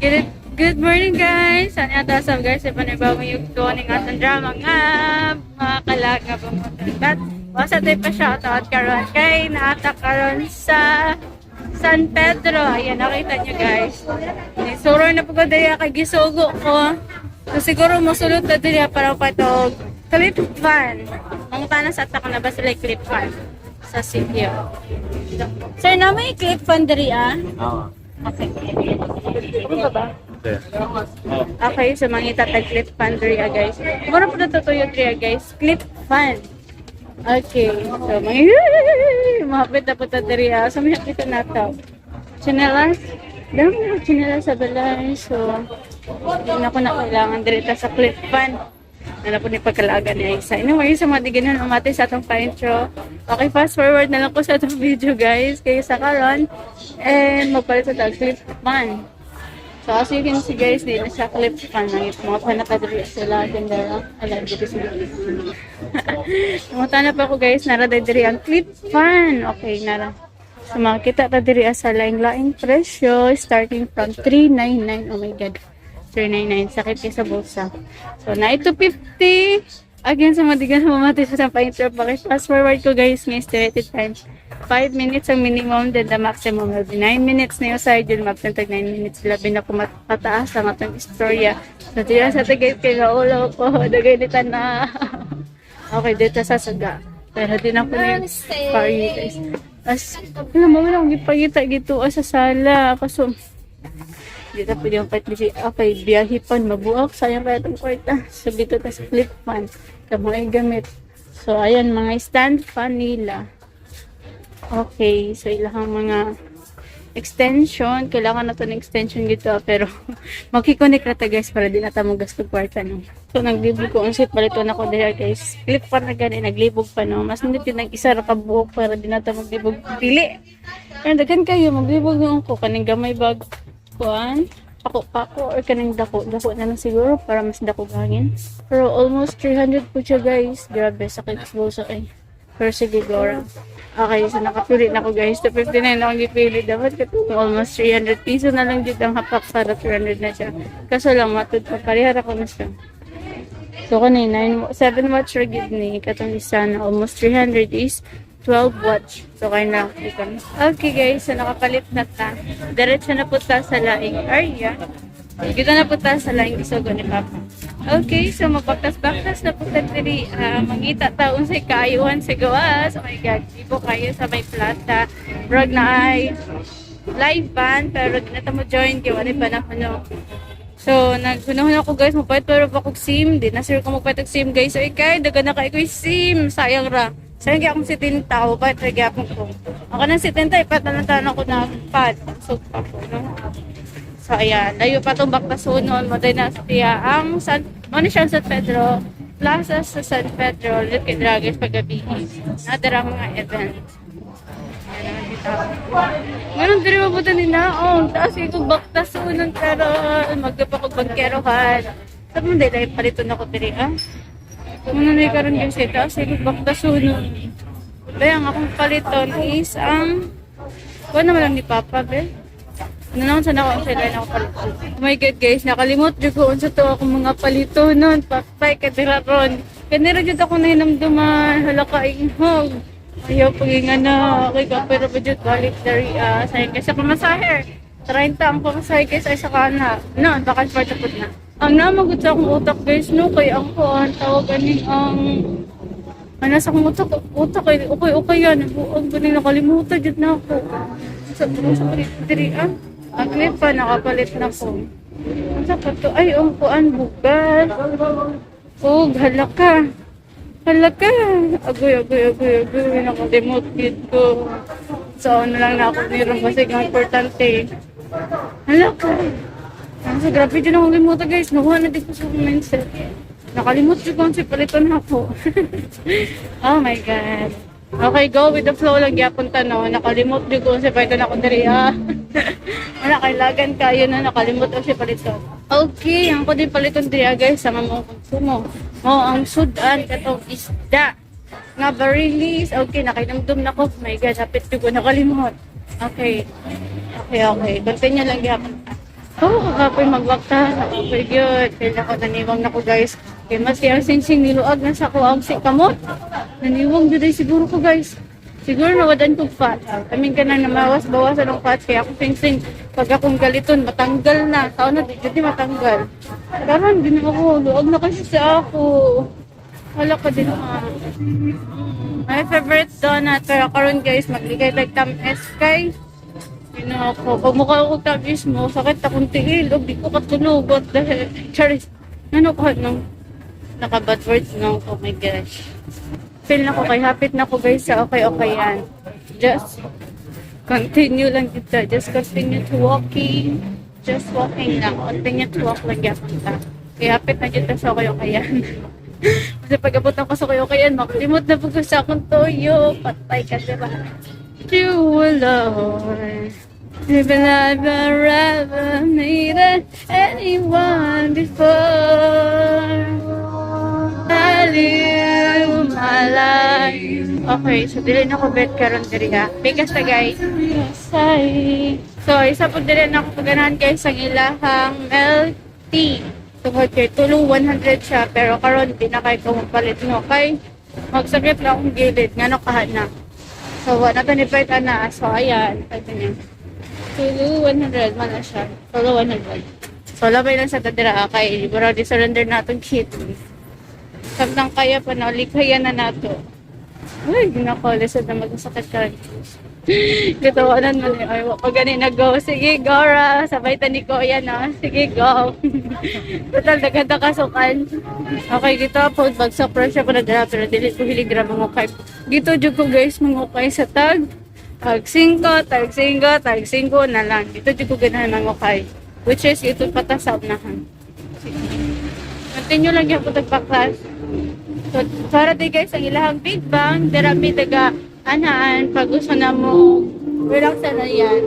Good morning, guys! Sana ata sa guys, sa panibagong yugto ning atong drama nga mga kalag nga pamotor. But wasa tayo pa shoutout karon kay naata karon sa San Pedro. Ayan, nakita nyo, guys. Suro na po ko diri kay gisugo ko. So, siguro mosulod na diri para pa to clip fan. Mangutana sa ta na ba sila clip fan sa sitio. Sir, na may clip fan diri ah? Oo. Okay. Ano ba? Okay. Okay, so mangita tag clip fan diri ah, guys. Mura po na tutuyo diri ah, guys. Clip fan. Okay, so mga mahapit na po ta diri ah. So may hapit na to. Chinelas. Dami na chinelas sa balay. So, hindi na ko na kailangan diri ta sa clip fan. Ano po ni pagkalagan ni Aisa. Anyway, sa mga di ganun umati sa atong pa-intro. Okay, fast forward na lang ko sa atong video, guys. Kaya sa karon and magpalit sa tag clip fan. So as you can see, guys, di na siya clip fan. Ang mga panatadri sila, tindera. Alam, dito sila. Tumuta na pa ako, guys, nara diri ang clip fan. Okay, nara. So makita ta diri sa laing-laing presyo starting from 399. Oh my God. 399, sakit kay sa bulsa. So na 250. Again, sa mga di ganun mamati sa pa-intro, fast forward ko, guys, ng estimated time. 5 minutes ang minimum, then the maximum will be 9 minutes na yung side yun, mapintag 9 minutes, labi na kung mataas ang atong istorya. So, diyan sa tagay kay naulo ko, dagay nita na. Okay, dito sa saga. Pero di na ko na yung guys. As, alam mo, wala akong gipangita gito sa sala. Kaso, di ta pwede yung kahit busy. Okay, biyahe pan, mabuak. Sayang kaya itong kwarta. So, dito ta sa flip fan. Kamo ay gamit. So, ayan, mga stand fan nila. Okay, so ilahang mga extension. Kailangan na to ng extension dito. Pero, makikonnect na ta, guys, para di na ta mo gasto kwarta, no. So, naglibog ko. Ang sit, palito na ko dahil, guys. Clip pa na gani, naglibog pa, no. Mas hindi yun isa ra ka buok para di na ta maglibog pili. Pero daghan kayo, maglibog yung ko. Kaning gamay bag, kuan, pako-pako, or kaning dako. Dako na lang siguro para mas dako gangin. Pero almost 300 po siya, guys. Grabe, sakit sa bulsa eh. Pero sige, Gora. Okay, so nakapili na ako, guys. 259 lang ang gipili. Dapat katong almost 300 piso na lang dito ang hapak para 300 na siya. Kaso lang, matud pa. Parehara ko na siya. So, kanina, 9, 7 watch ra gid ni. Katong isa na almost 300 is 12 watch. So, kaya na. Okay, guys, so nakapalit na ta. Diretso na po ta sa laing area. Dito na po ta sa laing isugo ni Papa. Okay, so magbaktas-baktas na po ta diri. Mangita ta unsay kaayuhan sa gawas. Oh my God, ibo kayo sa may plata. Brag na ay live band pero di na ta mo join kay wala panahon, no. So, nagsunahon ako, guys, magpalit pero pa kog SIM. Di na sure ko magpalit og SIM, guys. So, ikay, daga na kay ko SIM. Sayang ra. Sayang kaya akong 70, palit ra gyapon ko. Ako nang 70, ipatalan ako na pad. So, pa ko, no? So, ayan. Layo pa itong baktasunon. Maday na siya. Ang San, ano siya ang San Pedro? Plaza sa San Pedro. Look at Dragos paggabi. Nadara mga event. Ayan naman dito. Ngayon, diri mabuta ni Naong. Taas yung kong baktasunon karon. Magkapa kong bangkerohan. Sabi mo, dahil palito na ko diri, ah. Muna na karon, guys, eh. Taas yung baktasunon. Kaya ang akong paliton is ang kuha naman lang ni Papa, be. Ano naman sana ako sila na ako palito. Oh my God, guys, nakalimot jud ko unsa to akong mga palito nun. Patay ka dira ron. Kanira jud ako nahinamduman. Hala ka inghog. Ayaw paginga na. Okay ka, pero ba jud balik dari ah. Sayang kasi pamasahe. 30 ang pamasahe, guys, ay sa kana. No, baka part pud na. Ang namagod sa akong utak, guys, no, kay ang kuan tawag aning ang ano sa akong utak, utak kay okay yan, buog ba nakalimutan jud na ako. Sa palit diri ah. Ang clip pa nakapalit na ko. Unsa pa to? Ay, ang kuan bugas. Oh, hala ka. Hala ka. Agoy, agoy, agoy, agoy. Nakalimot gid ko. So, ano lang na ako niron kasi ang importante. Hala ka. Ang sa grabe dyan akong limutan, guys. Nakuha na din ko sa mindset. Nakalimot jud ko si paliton ako. Oh my God. Okay, go with the flow lang gyapon ta, no. Nakalimot jud ko si paliton ako diri ah. Wala kay lagan kayo na nakalimot ako si paliton. Okay, ang ko din paliton diri ah, guys, sa mga konsumo. Mo ang sudan katong isda nga barilis. Okay, nakainamdum na ko. Oh my God, hapit jud ko nakalimot. Okay. Okay. Continue lang gyapon ta. Oh, kakapoy maglakta. Nakapoy gyud. Feel ako naniwang na ko, guys. Kay mas ang singsing niluag na sa ko ang si kamot. Naniwang jud ay siguro ko, guys. Siguro nawadan kong fat. I mean ka na namawas bawasan ng fat kaya ako singsing pag akong galiton matanggal na. Tao na di jud di matanggal. Karon din ako luag na kasi sa ako. Wala ka din ha. My favorite donut. Pero karon, guys, magligay like tamis kay Ginoo ko. Pag mukha ko tamis mo, sakit akong tiil. Og di ko katulog. What the heck? Charis. Ano ko nung naka-bad words no? Oh my gosh. Feel na ko kay hapit na ko, guys, sa okay yan. Just continue lang kita. Just continue to walking. Just walking lang. Continue to walk lang gyapon ta. Kaya hapit na kita sa okay yan. Kasi pag abot ako sa okay yan, makalimot na po ko sa akong toyo. Patay ka, diba? You alone. Even I've ever needed anyone before. I live my life. Okay, so dili na ko bet karon diri ha. Bigas ta, guys. So, isa po dili na ako paganahan, guys, ang ilahang milk tea. Tungod kay tulong 100 siya, pero karon di na kay ko mapalit no kay magsakit lang akong gilid ngano kahan na. So, wala na to ni Pait ana. So, ayan. Pwede niya. Tulo 100 man na siya. Tulo 100. So, labay lang sa tadira kay bro, di surrender na atong kit. Samtang kaya pa na, kaya na nato. Ay, ginako, lisod na magsakit ka. Katawanan mo ni ay, wa ko gani na go. Sige, go ra. Sabay ta ni ko yan, no? Sige, go. Total, daghan ta kasukan. Okay, dito po, bagsak presyo ko na dira, pero dili ko hilig dira mangukay. Dito jud ko, guys, mangukay sa tag. Tag 5, tag 5, tag 5 na lang. Dito jud ko ganahan mangukay. Which is, ito pata sa unahan. Sige. Continue lang yung tagpaklas. So, para di, guys, ang ilahang Big Bang, dira mi taga anaan, pag gusto na mo, relax na yan.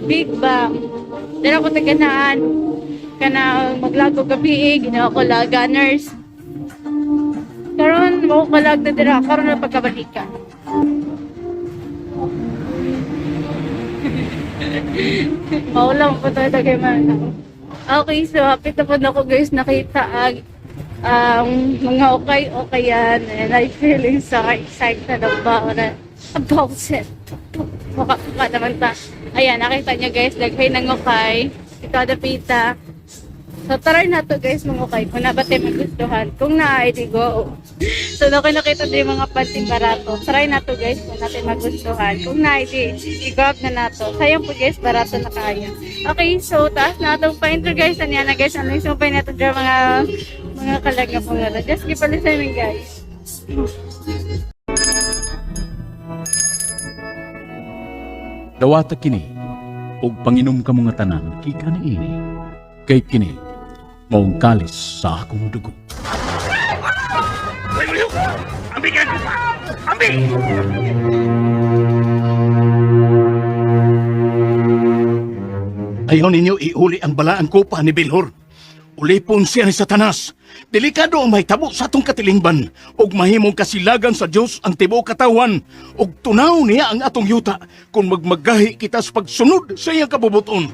Big Bang. Dira ko taga naan, kana maglago gabi, ginawa ko laganers. Karon mo kalag na dira, karon na pagkabalikan. Maulam po tayo kay man. Okay, so hapit na po na ako, guys, nakita ang mga okay-okay yan. And I feeling so excited about it. Mukha naman ta. Ayan, nakita niyo, guys, lagay ng okay. Ito pita. So try na to, guys, mga okay. Kung na ba tayo magustuhan. Kung na, edi go. So nakita din yung mga panty barato. Try na to, guys, kung natin magustuhan. Kung na, edi i-grab na nato. Sayang po, guys, barato na kaya. Okay, so taas na itong painter, guys. Ano yan na, guys, ano yung sumpay na ito dyan, mga kalag na po nga. Just keep on listening, guys. Dawata kini ug panginom kamo nga tanan gikan niini, kay kini maong kalis sa akong dugo. Ayaw ninyo iuli ang balaang kopa ni Bilhor. Ulipon siya ni Satanas. Delikado ang mahitabo sa atong katilingban ug mahimong kasilagan sa Dios ang tibuok katawan ug tunaw niya ang atong yuta kung magmagahi kita sa pagsunod sa iyang kabubuton.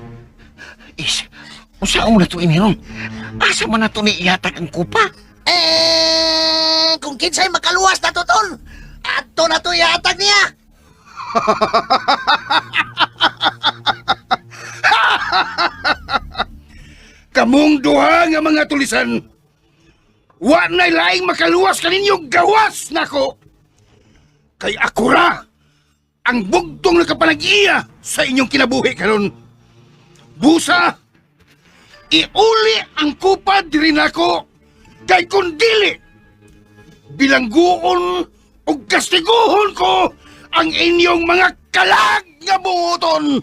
Is, unsaon na to ini ron? Asa man na to ni ihatag ang kupa? Eh, kung kinsay makaluwas na to, tol. Ato na to ihatag niya. Kamong duha nga mga tulisan. Wa na'y laing makaluwas kaninyo gawas nako. Kay ako ra ang bugtong nakapanag-iya sa inyong kinabuhi karon. Busa, iuli ang kupa diri nako kay kun dili bilangguon ug kastiguhon ko ang inyong mga kalag nga buoton.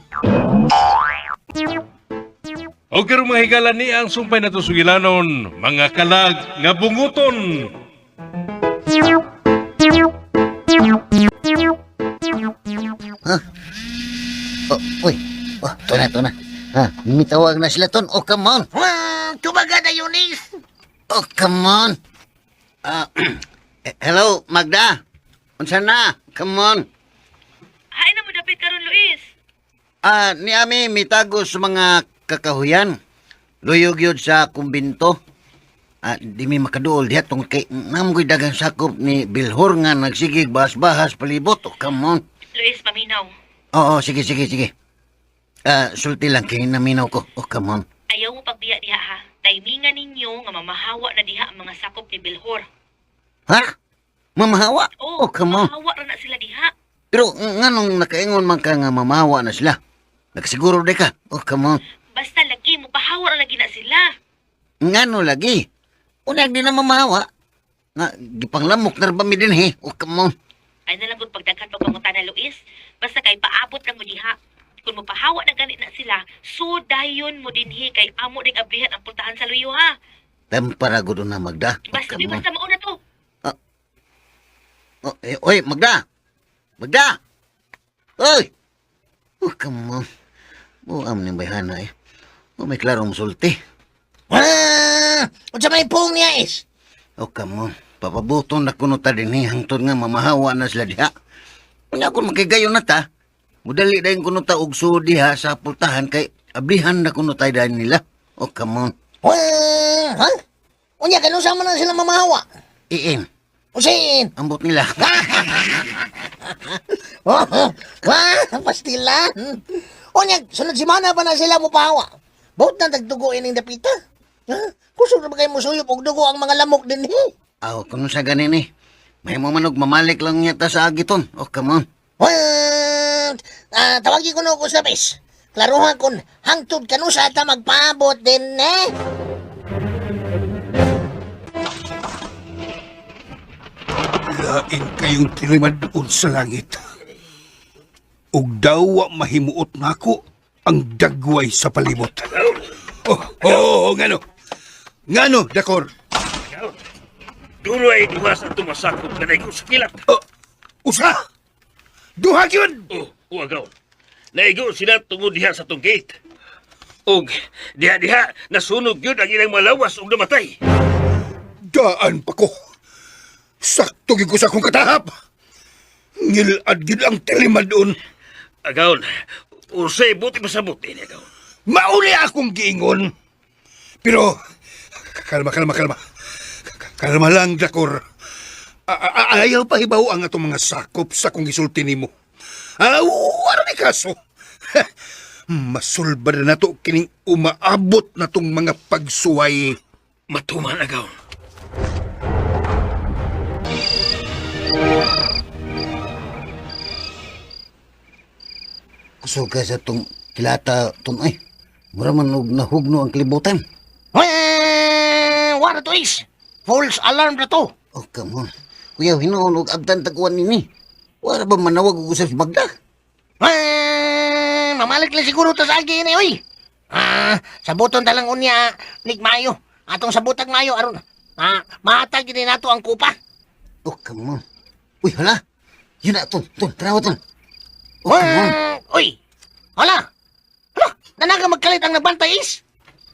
O karong mga higala ni ang sumpay na sugilanon, mga kalag nga bunguton. Oh, uy. Oh, to na, to na. Ha, mitawag na sila ton. Oh, come on. Tumaga na, Eunice. Oh, come on. Ah, hello, Magda. Unsa na? Come on. Ay na mo dapit karon, Luis. Ah, ni ami mitago sa mga Kakahuyan. Luyog yun sa kumbinto. Ah, di mi makaduol diha tungod kay namgoy dagang sakop ni Bilhor nga nagsigig bahas-bahas palibot. Oh, come on. Luis, paminaw. Oo, sige, sige, sige. Ah, sulti lang kay naminaw ko. Oh, come on. Ayaw mo pagbiya diha ha. Timingan ninyo nga mamahawa na diha ang mga sakop ni Bilhor. Ha? Mamahawa? Oh, Oh, come on. mamahawa ra na sila diha. Pero nganong nakaingon man ka nga mamahawa na sila? Nakasiguro di ka. Oh, come on. Basta lagi mo pahawa ra lagi na sila. Ngano lagi? Unang di na mamahawa. Nga, gipanglamok na ba mi din he? Oh, come on. Ay na lang gud pagdaghan pagpangutana Luis. Basta kay paabot lang mo diha. Kung mopahawa na ganit na sila, so dayon mo dinhi kay amo ding ablihan ang pultahan sa luyo ha. Tampara gud na Magda. Oh, Basta come di on. basta mauna to. Oh, eh, oy, Magda! Magda! Oy! Oh, come on. Oh, am ning bayhana eh. Oh, may klarong musulti. Ah, unsa may pong niya is? Oh, come on. Papabuton na kuno ta dinhi hangtod nga mamahawa na sila diha. Unya kun makigayon na ta, mudali dayon kuno ta og suod diha sa pultahan kay ablihan na kuno tay dayon nila. Oh, come on. Wah, ha? Unya kanusa man na sila mamahawa? Iin, Usain. ambot nila. Oh, wah, pastilan. Unya sunod semana pa na sila mopahawa. Bot na tagdugo ining dapita. Ha? Kusog na ba kayo musuyop og dugo ang mga lamok din eh? Aw, kuno sa ganin eh. May mo manog mamalik lang niya ta sa agiton. Oh, come on. Wah, ah, tawagi ko no ko sa bes. Klaruhan kun hangtod kanusa ta magpaabot din eh. Lain kayong tilimadon sa langit. Ug daw wa mahimuot nako ang dagway sa palibot. Oh, oh, oh, ngano? Ngano, Dakor? Dulo ay duha sa tumasakop nga naigo sa kilat. Oh, usa! Duha gyud! Oh, uagaw. Naigo sila tungod diha sa tong gate. Og diha-diha nasunog yun ang ilang malawas ug namatay. Daan pa ko. Sakto gyud ko sa akong katahap. Ngilad gyud ang tilimadon. Agaon, usay buti pasabot ini agaon. Mauli akong giingon. Pero, kalma, kalma, kalma. Kalma lang, Dakor. Ayaw pa hibaw ang atong mga sakop sa kong gisulti nimo. Ah, wala ni kaso. Masulba na nato kining umaabot na tong mga pagsuway. Matuman agaon. Kusog ka sa tong kilata ton ay. Mura man og nahugno ang kalibutan. Wah, wala to is. False alarm na to. Oh, come on. Kuya, hinuon og abtan tagkuan nini. Wala ba manawag og usab si Magda? Ah, mamalik lang siguro to sa agi ini, oy. Ah, sabuton talang unya nig Mayo. Atong sabutag Mayo aron. Ah, mahatag gini nato ang kupa. Oh, come on. Uy, hala. Yun na, ton. Ton, tanawa, ton. Oh, come on. Wah, oy. Hala. Hala, nanaga magkalit ang nagbantay is.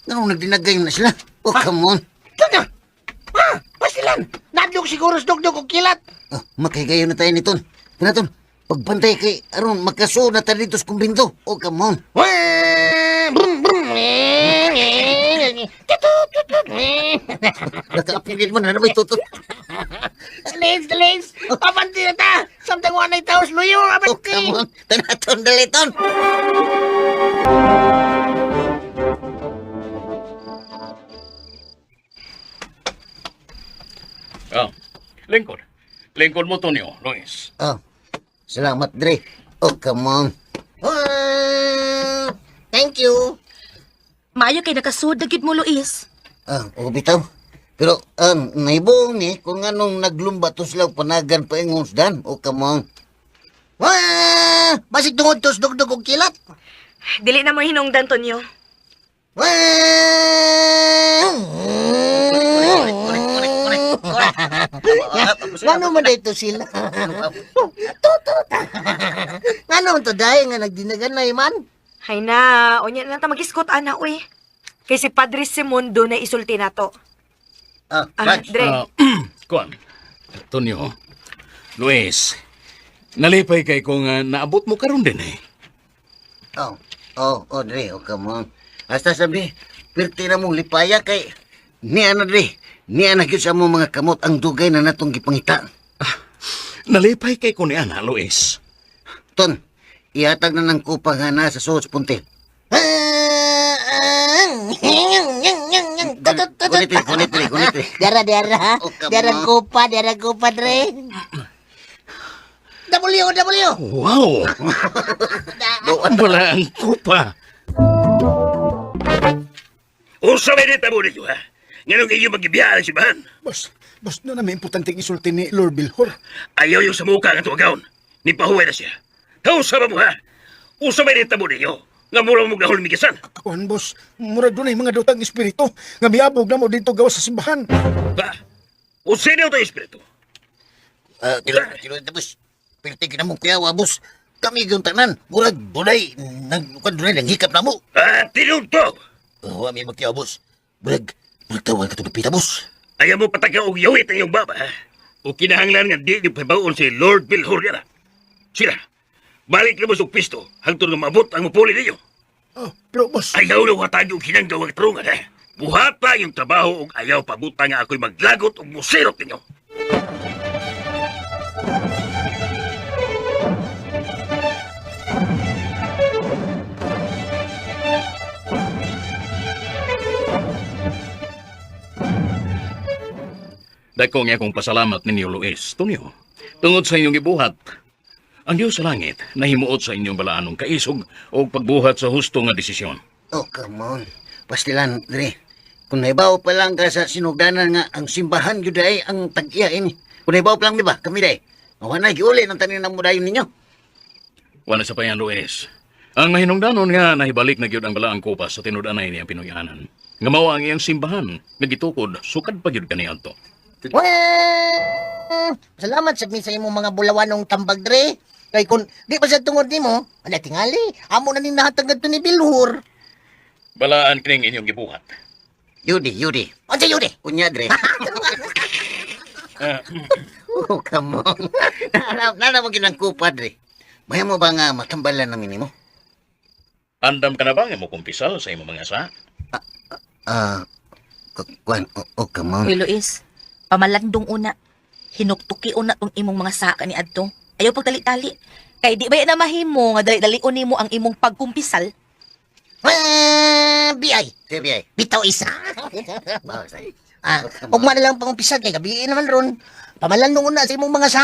Anong nagdinagay na sila? Oh, come on. Tana. Ah, pasilan. Nadlok siguro sa dugdug og kilat. Oh, makigayo na tayo ni ton. Tana, ton. Pagbantay kay aron makasuod na tayo dito sa kumbinto. Oh, come on. Wah, brum brum. Eh, eh, eh. Tutut, tutut. Eh. Nakaapigil mo na naman tutot. Dali, dali. Abante na ta. Samtang wanay taos luyo, Oh, abante. come on. Tana, ton, dali, ton. Ah, lingkod. Lingkod mo, Tonyo, Luis. Oh, salamat, Dre. Oh, come on. Ah, thank you. Maayo kay nakasud na gyud mo Luis. Ah, oo, bitaw. Pero, naibuong ni kung anong naglumba to sila panagan pa ingon dan. Oh, come on. Wah, basig tungod tos dugdug og kilat. Dili na mo hinungdan Tonyo. Wah! Ngano man dito sila? Tutut. Ngano man to dahil nga nagdinaganay man? Hay na, unya na lang ta mag-iskot ana uy. Kay si Padre Simon do na isulti nato. Ah, Ah, Max. Dre. Ah, kuan. Tonyo, Luis, nalipay kay kung naabot mo karon din eh. Oh, oh, oh, Dre. Oh, come on. Hasta sabi, pirti na mong lipaya kay niya na dre. Niya na gyud sa among mga kamot ang dugay na natong gipangita. Nalipay kay ko ni Ana, Luis. Ton, ihatag na ng kupa nga na sa suot sa punti. Kunit, kunit, kunit. Dara, dara. Oh, come Dara on. kupa, dara kupa, dre. W, W. Wow! Wala ang kupa. Unsa may nitabo ninyo, ha? Nganong inyo magibiya ang simbahan? Boss, boss, na namin importante isulti ni Lord Bilhor. Ayaw yung samuka nga tuwagaon. Nipahuway na siya. Kausa ba mo, ha? Unsa may nitabo ninyo? Nga mura mo gahol migisan. Kuan, boss, murag dunay mga dutang espiritu nga miabog na mo dito gawas sa simbahan. Ba? Unsa daw to espiritu? Tilo, tilo, boss. Pirti ka na mong kuyawa, boss. Kami yung tanan. Murag dunay, nang, kuan dunay, nanghikap na mo. Ah, tinunto! Oh, ami magkiyawa, boss. Murag, murag tawag ka pita, boss. Ayaw mo patagaw og yawit ang iyong baba, ha? O kinahanglan nga di niyo pahibaon si Lord Bilhor niya. Sila, balik na mo sa pisto hangtod nga maabot ang mupuli ninyo. Oh, pero boss, Ayaw na hatag yung hinanggaw ang katrungan, ha? Buhata yung trabaho ug ayaw pabuta nga ako'y maglagot og musirot ninyo. Dako nga akong pasalamat ninyo, Luis. Tonyo, tungod sa inyong gibuhat. Ang Diyos sa langit, nahimuot sa inyong balaanong kaisog o pagbuhat sa husto nga desisyon. Oh, come on. Pastilan, dre. Kung naibaw pa lang ka sa sinugdanan nga ang simbahan yun ay ang tag-iya ini. Kung naibaw pa lang, di ba? Kami day. Awa na, giuli ng tanin ng mudayon ninyo. Wala sa payan, Luis. Ang mahinungdanon nga nahibalik na gyud ang balaang kupas sa tinud-anay niyang Pinoyanan. Nga mao ang iyang simbahan nga gitukod sukad pa gyud kaniadto. Well, salamat sa sa imong mga bulawanong tambag dre. Kay kun di pa sa tungod nimo, ala tingali, amo na ning nahatag to ni Bilhur. Balaan kining inyong gibuhat. Yudi, yudi. Unsa yun eh? Unya, dre. Oh, come on. Nana mo ginang kupa, dre. Maya mo ba nga matambalan namin nimo? Andam ka na ba nga mo kumpisal sa imong mga sa? Ah, kuan, oh, come on. Uy, Luis, pamalandong una. Hinuktuki una tong imong mga saka ni adto. Ayaw pagtali-tali. Kay di ba na mahimo nga dali-dalion nimo ang imong pagkumpisal? Ah, BI. Sige, ay. Bitaw isa. Bawas, ay. Ah, ugma na lang pangumpisal kay gabi naman ron. Pamalandong una sa imong mga sa.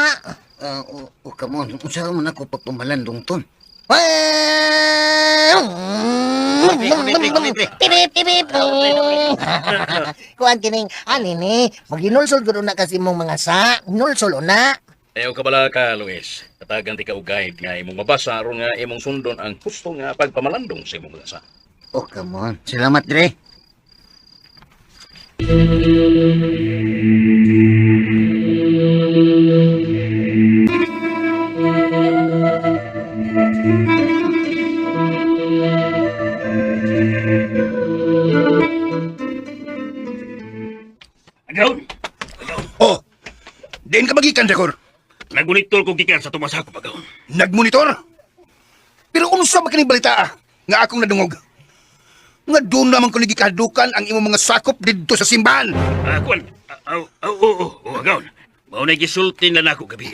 Ah, oh, come on. Unsa man ako pagpamalandong ton? Kuan kining ani ni maginulsol gud una kasi imong mga sa, nulsol una. Ayaw ka bala ka, Luis. Katagan ti ka og guide nga imong mabasa aron nga imong sundon ang husto nga pagpamalandong sa imong mga sa. Oh, come on. Salamat, dre. Agaw, Oh, diin ka magikan, Jakor. nagunitor ko gikan sa tumasako pagaw. Nagmonitor. Pero unsa ba kining balita ah, nga akong nadungog? Nga doon naman ko nagikadukan ang imong mga sakop didto sa simbahan. Ah, kuan. Ah, ah, oo, oo, agaw. Mao na gisulti na nako gabi.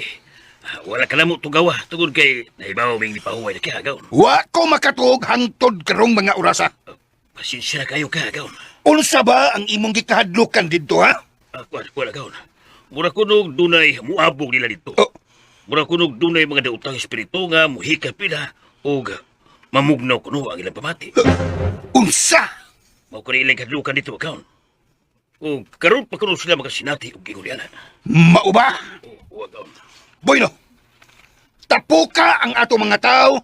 Ah, wala ka na mo tugawa tungod kay naibaw ming nipahuway na kay agaw. Wa ko makatuog hangtod karong mga orasa. Pasensya na kayo ka agaw. Unsa ba ang imong gikahadlukan didto ha? Ah, kuan, kuan agaw. Mura kunog dunay muabog nila dito. Oh. Mura kunog dunay mga dautang espiritu nga muhika pila og mamugnaw kuno ang ilang pamati. Unsa? Mao kuno ilang kadlukan dito agaw. O karon pa kuno sila makasinati og ingon niya. Mao ba? Oo, agaw. Bueno, tapuka ang ato mga tao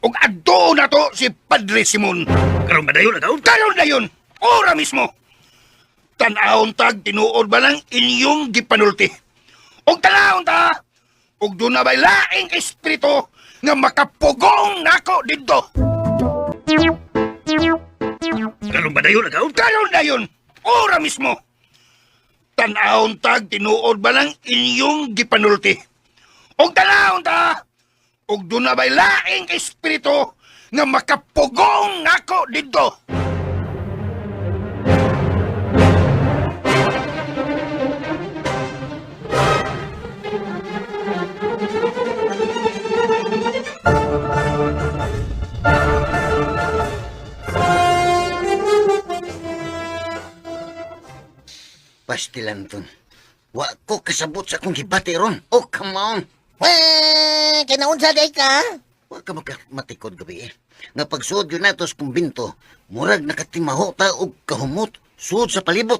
ug adto nato si Padre Simon. Karon ba dayon agaw? Karon na yun, ora mismo. Tan-awon tag tinuod ba ng inyong gipanulti? Ug tan-awon ta, ug doon na ba'y laing espiritu nga makapugong nako didto. Karon ba dayon agaw? Karon na yun, ora mismo. Tan-awon tag tinuod ba ng inyong gipanulti? Ug tan-awon ta, ug doon na ba'y laing espiritu nga makapugong nako didto. Pastilan, ton. Wa ko kasabot sa akong gibati ron. Oh, come on. Wah, kinaunsa day ka? Wa ka makamatikod gabi eh. Nga pagsuod yun nato sa kumbinto, murag nakatimaho ta og kahumot, suod sa palibot.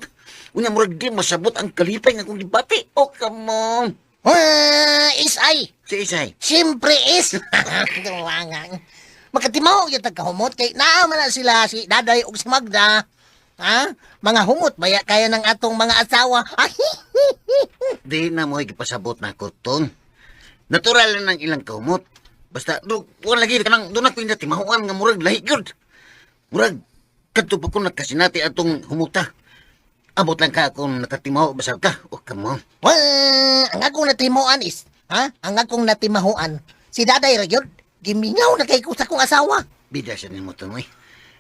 Unya murag di masabot ang kalipay nga akong gibati. Oh, come on. Wah, is ay. Si Isay. Siyempre is. Gawangan. Makatimaw yung tagkahumot kay naa man na sila si Daday ug si Magda. Ha? Mga humot baya kaya ng atong mga asawa. Di na mo gipasabot na ko, ton. Natural na ng ilang kahumot. Basta, do, wala lagi ka nang, doon ako yung natimahuan nga murag lahi yun. Murag, kadto pa ko nagkasinati atong humuta. Abot lang ka kung nakatimaho, basal ka. Oh, come on. Wah, ang akong natimuan is, ha? Ang akong natimahuan, si Daday ra gyud. Gimingaw na kay ko sa akong asawa. Bida siya nimo ton, oy.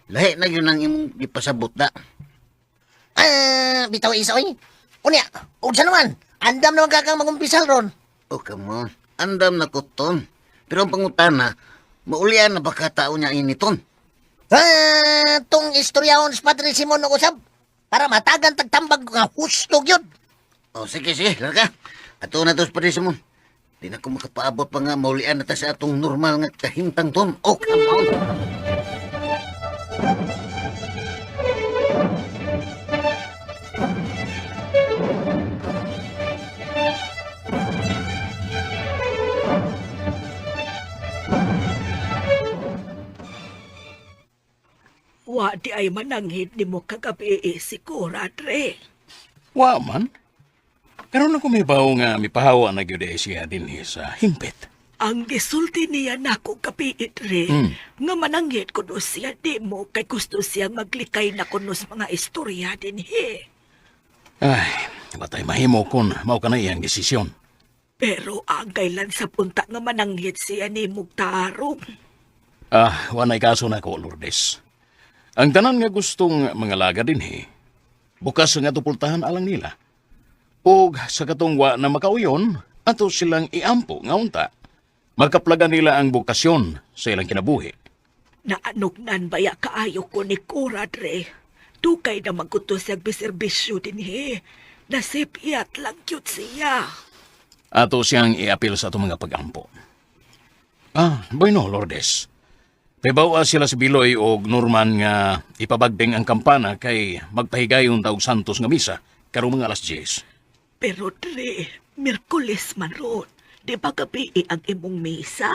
Lahi na yun ang imong gipasabot na. Ah, bitaw isa oy. Unya, unsa naman? Andam naman kakang mangumpisal ron. Oh, come on. Andam na ko, ton. Pero ang pangutana, maulian na ba ka tao niya ini, ton? Ah, tong istoryahon sa Padre Simon og usab para matagan tagtambag nga husto gyud. Oh, sige, sige, larga. Ato na to sa Padre Simon. Di na ko makapaabot pa nga maulian na ta sa atong normal nga kahimtang, ton. Oh, come on. Wa di ay mananghid ni mo kagabi eh, si Cora, Dre. Wa man. Karon ako may bawo nga mipahawa na gyud ay siya dinhi sa hingpit. Ang gisulti niya nako gabi, Dre, nga mananghid kuno siya di mo kay gusto siya maglikay na kuno sa mga istorya dinhi. Ay, batay mahimo kon mao ka na iyang desisyon. Pero ang kailan sa punta nga mananghid siya ni Mugtarong. Ah, wanay kaso na ko, Lourdes. Ang tanan nga gustong mga laga dinhi, bukas nga tupultahan alang nila. Og sa katong wa na makauyon, ato silang iampo nga unta. Makaplaga nila ang bokasyon sa ilang kinabuhi. Naanugnan baya kaayo ko ni Cora, Dre. Dugay na magkuto siyang biserbisyo dinhi. Nasip iyat lang cute siya. Ato siyang iapil sa atong mga pagampo. Ah, bueno, Lourdes. Pibawa sila si Biloy og Norman nga ipabagding ang kampana kay magpahigayon taog Santos nga misa karong mga alas 10. Pero Dre, Miyerkules man ron. Di ba gabi eh ang imong misa?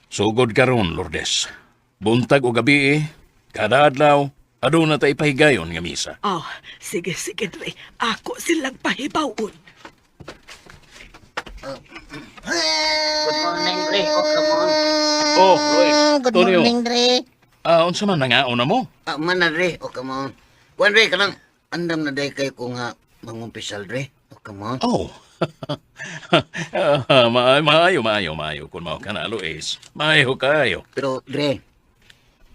Sugod karon, Lourdes. Buntag o gabi eh, kada adlaw, aduna ta ipahigayon nga misa. Oh, sige, sige, Dre. Ako silang pahibawon. Good morning, Dre. Oh, come on. Oh, Luis. Good Tonio. morning, Dre. Ah, unsa man nangaon na mo? Ah, man na, Dre. Oh, come on. Kuan, Dre, kanang andam na day kayo ko nga mangumpisal, Dre. Oh, come on. Oh. Ah, maayo, maayo, maayo kung mao ka na, Luis. Maayo kayo. Pero, Dre,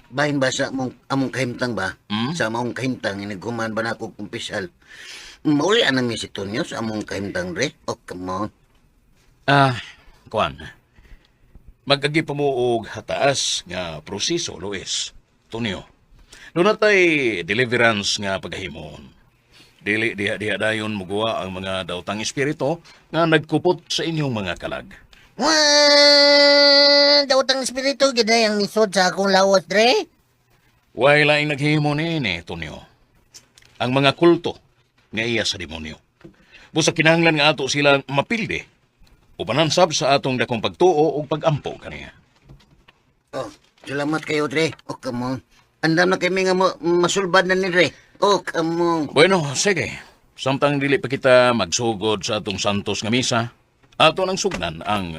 bahin ba sa among, among kahimtang ba? Hmm? Sa among kahimtang, iniguman ba na ako kumpisal? Maulian na mi si Tonyo sa among kahimtang, Dre. Oh, come on. Ah, kuan. Magagi pa mo og hataas nga proseso, Luis. Tonyo. Doon natay deliverance nga paghahimon. Dili diha diha dayon muguwa ang mga daotang espiritu nga nagkupot sa inyong mga kalag. Wah, daot ang espiritu gid na ang nisod sa akong lawas, Dre. Way laing naghihimo niini, Tonyo. Ang mga kulto nga iya sa demonyo. Busa kinahanglan nga ato silang mapildi upanansab sa atong dakong pagtuo ug pagampo kaniya. Oh, salamat kayo, Dre. Oh, come on. Andam na kami nga masulbad na ni Dre. Oh, come on. Bueno, sige. Samtang dili pa kita magsugod sa atong santos nga misa, ato nang sugnan ang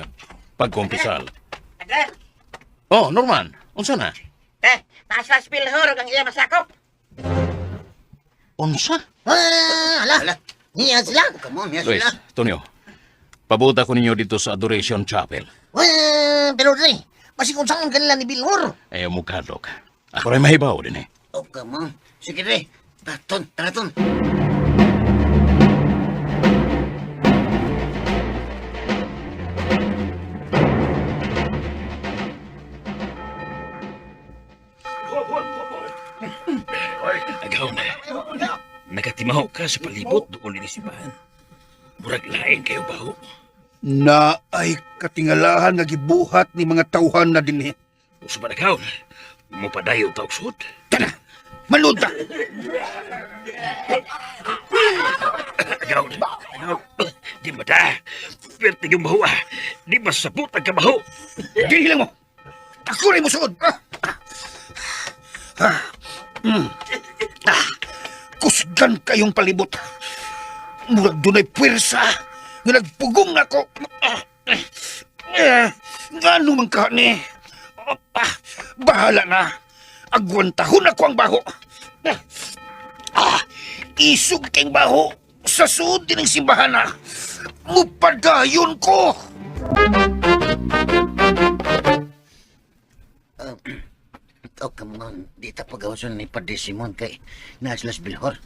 pagkumpisal. Andre, Oh, Norman, unsa na? eh, nasa spilhor ang iya masakop. Unsa? Ah, ala. Ala. Niya sila. Oh, come on, yes, Luis, sila. Tonyo, pabuta ko ninyo dito sa Adoration Chapel. Wah, pero Dre, basig unsaon kanila ni Bilhor. Ayaw mo kadlok. Ako rin mahibaw din eh. Oh, come on. Sige, Dre. Ton, tara, ton. Agaw na. Nakatimaho ka sa palibot doon ni simbahan. Murag lain kayo baho. Na ay katingalahan nga gibuhat ni mga tawhan na dinhi. Usa ba nakaon? Mupadayo ta og sud. Tana, malud ta. Agaw, agaw. Di ba da? Pwerte yung baho ah. Di ba sapot ang kabaho? Dinhi lang mo. Ako rin mo suod. Ah. Ah. Mm. Ah. Kusgan kayong palibot. Murag dunay puwersa nga nagpugong nako. Ah. Eh, ngano man ka ni? Ah, bahala na. Agwantahon ako ang baho. Ah, isog kang baho sa suod din ng simbahan na. Mupadayon ko. Oh, come on. Di ta pagawason ni Padre Simon kay Naslas Bilhor.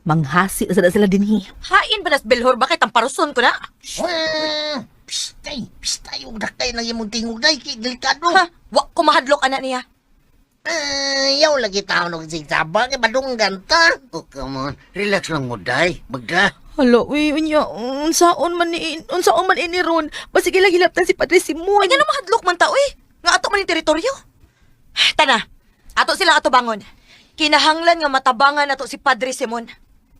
Manghasi sa sila dinhi. Hain ba nas Bilhor bakit ang paruson ko na? Wah! Pistay! Pistay! Ug dakay na imong tingog day kay delikado. Ha, wa ko mahadlok ana niya. Ayaw lagi taon og sigsaba kay badunggan ta. Oh, come on. Relax lang mo, day. Magda. Hala, uy, unya, unsaon man ini ron. Basig ilang hilaptan si Padre Simon. Ay ngano mahadlok man ta uy? Nga ato man yung teritoryo. Tana, ato sila ato bangon. Kinahanglan nga matabangan nato si Padre Simon.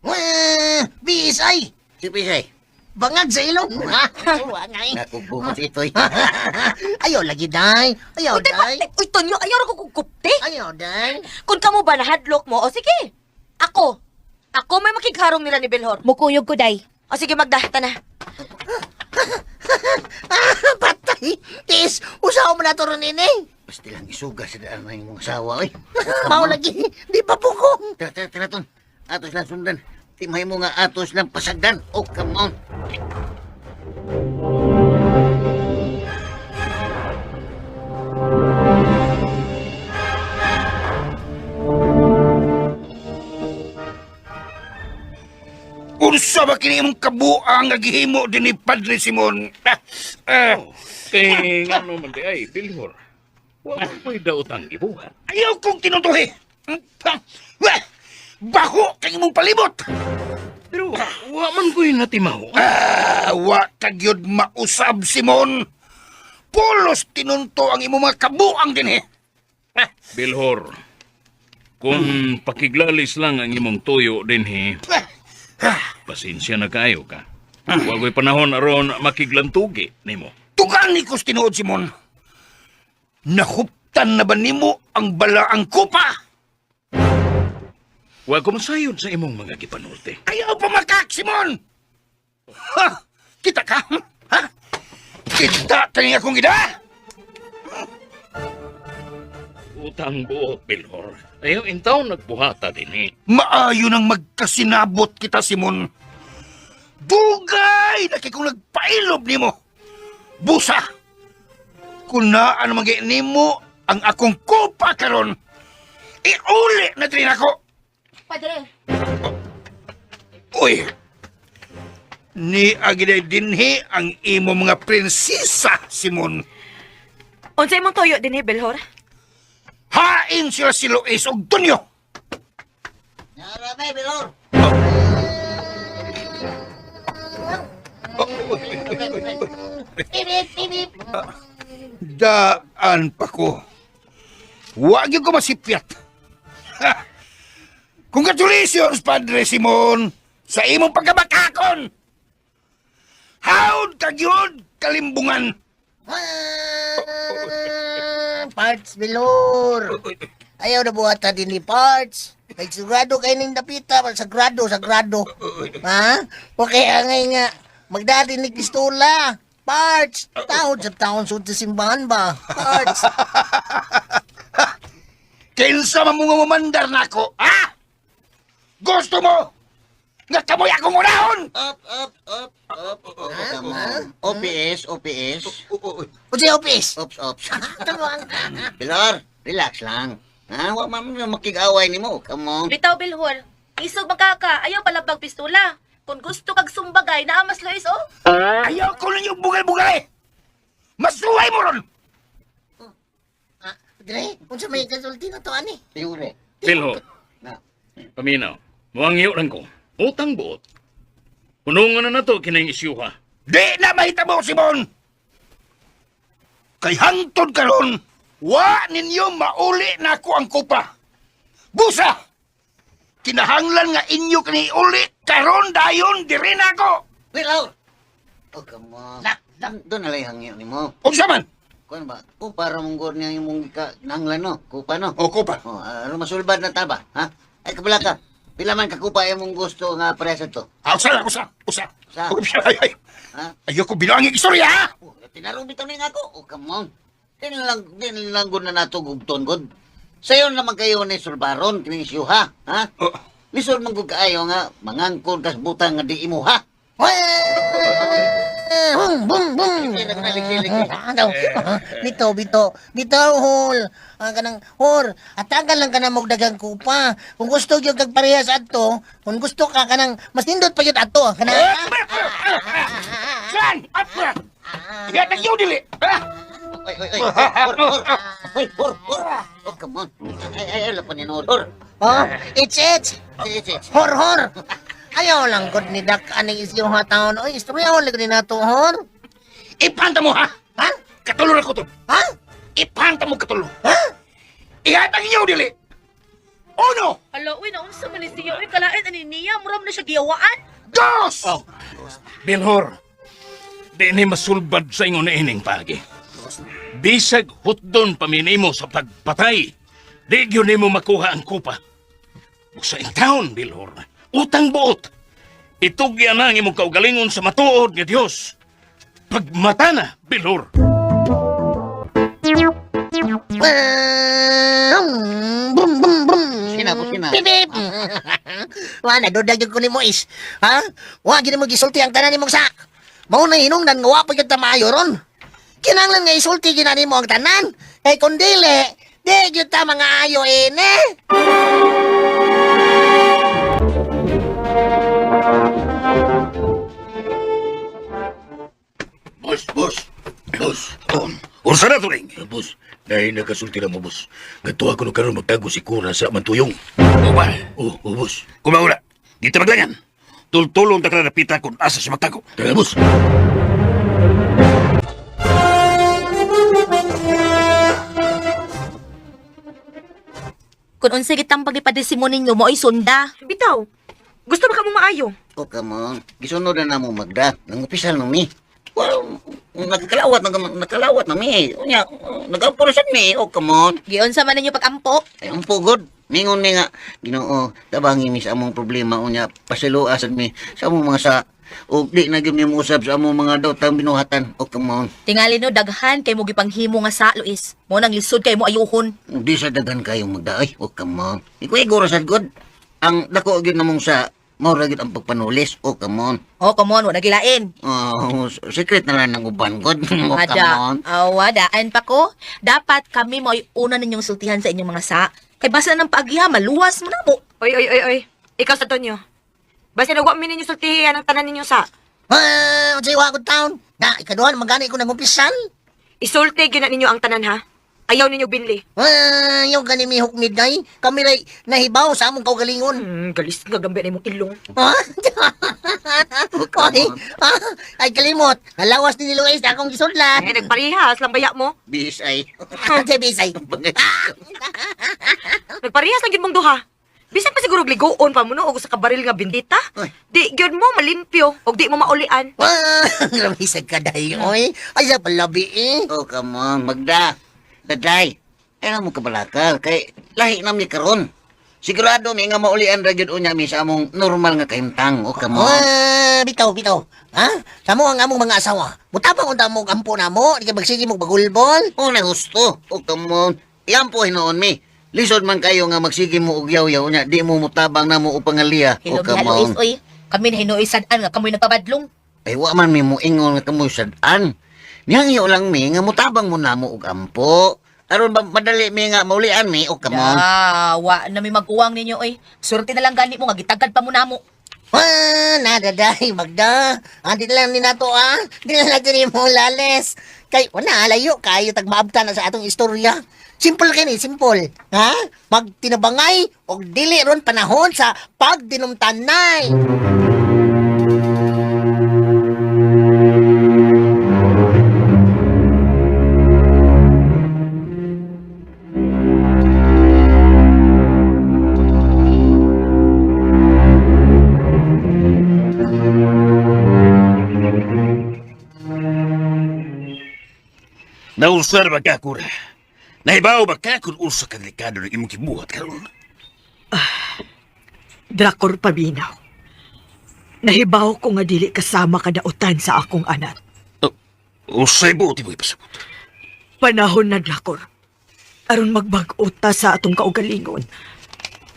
Wah! Bisay! Si Pisay. Bangag sa ilong. Ha? Wa ngay. Nakugbukas ito'y. Ayaw lagi day. Ayaw Uy, tay, day. uy, Tonyo, ayaw ra ko kugkupti. Ayaw day. Kung kamo ba nahadlok mo, o sige. Ako. Ako may makigharong nila ni Bilhor. Mukuyog ko, day. O sige, Magda, tana. Ah, patay. Tis, usaw mo na to ron ini. Basta lang isuga sa daan ng imong asawa, oy. Mao lagi, di pa pugong. Tara, tara, tara, ton. Atos lang sundan. Timay mo nga atos lang pasagdan. Oh, come on. Unsa ba kini imong kabuang nga gihimo din ni Padre Simon? Ah, ah, Kay ngano man di ay, Bilhor. Wa man ko'y daotang gibuhat. Ayaw kong tinutuhi. Ah, wah, baho kay imong palibot. Pero wa man ko'y natimaho. Ah, wa ka gyud mausab Simon. Pulos tinunto ang imong mga kabuang dinhi. Ah, Bilhor, kung pakiglalis lang ang imong tuyo dinhi, ah, ah, pasensya na kayo ka. Wa ko'y panahon aron makiglantugi nimo. Tugan ni kos tinuod Simon. Nahuptan na ba nimo ang balaang kupa? Wa ko masayod sa imong mga gipanulti. Ayaw pumakak, Simon! Ha? Kita ka? Ha? Kita kani akong ida? Utang buot, Bilhor. Ayaw intaw nagbuhata dinhi. Maayo nang magkasinabot kita, Simon. Dugay na kay kung nagpailob nimo. Busa! Kung naan man nimo ang akong kupa karon, iuli na din ako. Padre, Uy! Ni agiday dinhi ang imo mga prinsesa, Simon. unsa imong tuyo dinhi, Bilhor? Hain sila si Luis og Tonyo. Narame, Bilhor. Pipip, pipip. Daan pa ko. Huwag yung ko masipyat. Ha! Congratulations, Padre Simon, sa imong pagkabakakon. Howd ka gyud kalimbungan. Ah, Parts Bilor. Ayaw na buhata din ni Parts. Kay sagrado kay ning dapita, sagrado, sagrado. Ha? Okay, angay nga. Magdadi ni pistola. Parts, taon sa taon sud sa simbahan ba? Parts. Kinsa man mo nga mamandar nako, ha? Gusto mo? Nga kamoy akong unahon! Up, up, up, up. Oh, come on. OPS, OPS. Unsay office? Ops, ops. Tunuan. Bilhor, relax lang. Ha? Wa man mo makig-away nimo. Come on. Bitaw, Bilhor. Isog magkaka, ayaw palabag pistola. Kung gusto kag sumbagay, naa mas Luis, oh. Ayaw ko ninyo bugal-bugal eh! Masuway mo ron! Dre, unsa may kasulti na to ani? Tiure. Bilhor, Na. paminaw. Muangyo lang ko. Utang buot. Punungan na nato kining isyuha. Di na mahitabo, Simon! Kay hangtod karon, wa ninyo mauli na ako ang kupa. Busa! Kinahanglan nga inyo kani uli karon dayon diri na ako. Bilhor! Oh, come on. Doon na lang hangyo nimo. Unsa man? Kuan ba? Kupa ra mong niya yung mong kinahanglan no. Kupa no. O kupa. Oh, ano masulbad na ta ba? Ha? Ay kabala ka. Pila man kakupa imong gusto nga parehas to. Ah, usa lang, usa, usa. Usa. Usa. Ay, ay. Ha? Ayoko bilangi istorya, ha? Oh, tinarong bitaw ni nga ako. Oh, come on. Din lang gud na nato gugton gud. Sayon naman kayo ni Sulbaron kining siyuha, ha? Oh. Lisod man gud kaayo nga mangangkon kas butang nga di imo ha. Bum, bum, bum. Ano? Bito, bito. Bito, hol. Ang kanang, hor. Atagan lang ka na magdagang kupa. Kung gusto gyud kag parehas adto, kung gusto ka kanang mas nindot pa gyud adto. Kanang Saan? Apa? Ihatag yun, dili. Ha? Oy, oy, oy. Hor, hor. Oy, hor, hor. Oh, come on. Ay, ay, ay, lapan ni hor. Oh, it's it's. It's, it's. Hor, hor. Ayaw lang gud ni dak aning isyo ha taon. Oy, istorya lang gud ni nato, hor. Ipanta mo, ha? Ha? Katulo na ko to. Ha? Ipanta mo katulo. Ha? Ihatag inyo, dili. Uno, Hala, uy, naunsa man ni siya. Uy, kalain ani niya. Mura man na siya giyawaan. dos! Oh. Bilhor, di ni masulbad sa ingon na ining pagi. Bisag hutdon paminimo sa pagpatay, di gyud nimo makuha ang kupa. Busa in town, Bilhor. Utang buot. Itugyan na ang imong kaugalingon sa matuod nga Dios. Pagmata na, Bilhor. Bum, bum, bum. Sina po, sina. Bip, bip. Wa na dudag gyud ko nimo is. Ha? Wa gyud mo gisulti ang tanan nimong sak. Mao na hinungdan nga wa pa gyud ta maayo ron. Kinahanglan nga isulti gyud na nimo ang tanan. Kay kun dili, di gyud ta mga ayo ini. Boss, boss, boss. Oh, Unsa na tuling? Boss, dahil nakasulti na mo, boss. Ganto ako no karon magtago si Cora sa mantuyong. O ba? Oh, oh, boss. Kumaura, dito maglangan. Tultulong ta ka na napita kung asa siya magtago. Tara, boss. Kung unsay gitambag ni Padre Simon ninyo, mo'y sunda. Bitaw. Gusto ba ka mo maayo? Oh, come on. Gisunod na namo Magda. Nangupisal na mi. Well, nagkalawat na nakalawat na mi. Unya, nagampo na sad mi. Oh, come on. Giunsa man ninyo pagampo. Ay, ang pugod. Ningon mi nga, Ginoo, tabangi mi sa among problema unya, pasilua sad mi sa among mga sa o di na gyud mi mousab sa among mga dawtang binuhatan. Oh, come on. Tingali no daghan kay mo gipanghimo nga sa Luis. Mo nang lisod kay mo ayuhon. Di sa daghan kayong magdaay. Oh, come on. Ikaw iguro sad god. Ang dako gyud namong sa mao ra gyud ang pagpanulis. Oh, come on. Oh, come on, wa nagilain. Oh, secret na lang ng uban god. Oh, come Ada. on. Awa, daan pa ko. Dapat kami mo'y una ninyong sultihan sa inyong mga sa. Kay basta ng paagiha, maluwas mo na mo. Oy, oy, oy, oy. Ikaw sa Tonyo. Basta nagwa mi ninyo sultihan ang tanan ninyo sa. Ah, unsay wa ko taon? Na ikaduhan magani ko nangumpisal. Isulti gyud na ninyo ang tanan ha. Ayaw ninyo binli. Ah, yaw gani mi hukmid day. Kami ray nahibaw sa among kaugalingon. Galis nga gambi na imong ilong. Ha? Oh, come Oy, on. ah, ay kalimot. Halawas ni Luis akong gisunlan. Eh, nagparihas lang baya mo. BSI. Sa bisay. Nagparihas lang gyud mong duha. Bisan pa siguro ligoon pa mo no og sa kabaril nga bindita. Uy. Di gyud mo malimpyo og di mo maulian. Ah, grabe sa kaday, oy. Ay, sa palabi, eh. Oh, come on, Magda. Daday. Ay mo kabalakal kay lahi na mi karon. Sigurado mi nga maulian ra gyud unya mi sa among normal nga kahimtang. Oh, come on. Ah, bitaw, bitaw. Ha? Samo ang among mga asawa. Mutabang unta mo ampo na mo, di ka magsige mo bagulbol. Oh, na gusto. Oh, come on. Iyan po hinuon mi. Lisod man kayo nga magsige mo og yaw-yaw unya di mo mutabang na mo upang ngaliya. Oh, Hilom come niya, Luis, on. oy. Kami na hinuoy sad-an nga kamoy nagpabadlong. Ay wa man mi moingon nga kamoy sad-an. Nihangyo lang mi nga mutabang mo namo og ampo. Aron ba madali mi nga maulian mi. Oh, come on. Ah, wa na mi maguwang ninyo, oy. Surti na lang gani mo nga gitagad pa mo namo. Ah, nadaday, Magda. Ah, di na lang ni nato, ah. Di na lang natin mo lales. Kay, wala, layo, kayo tagmaabta na sa atong istorya. Simple kini, simple. Ha? Magtinabangay og dili ron panahon sa pagdinumtanay. Nausar ba ka, Kura? Nahibaw ba ka kung usa ka delikado ng imong gibuhat karon? Drakor Paminaw. Nahibaw ko nga dili kasama kadautan sa akong anak. Usay buot mo ipasabot. Panahon na, Drakor. Aron magbag-o ta sa atong kaugalingon.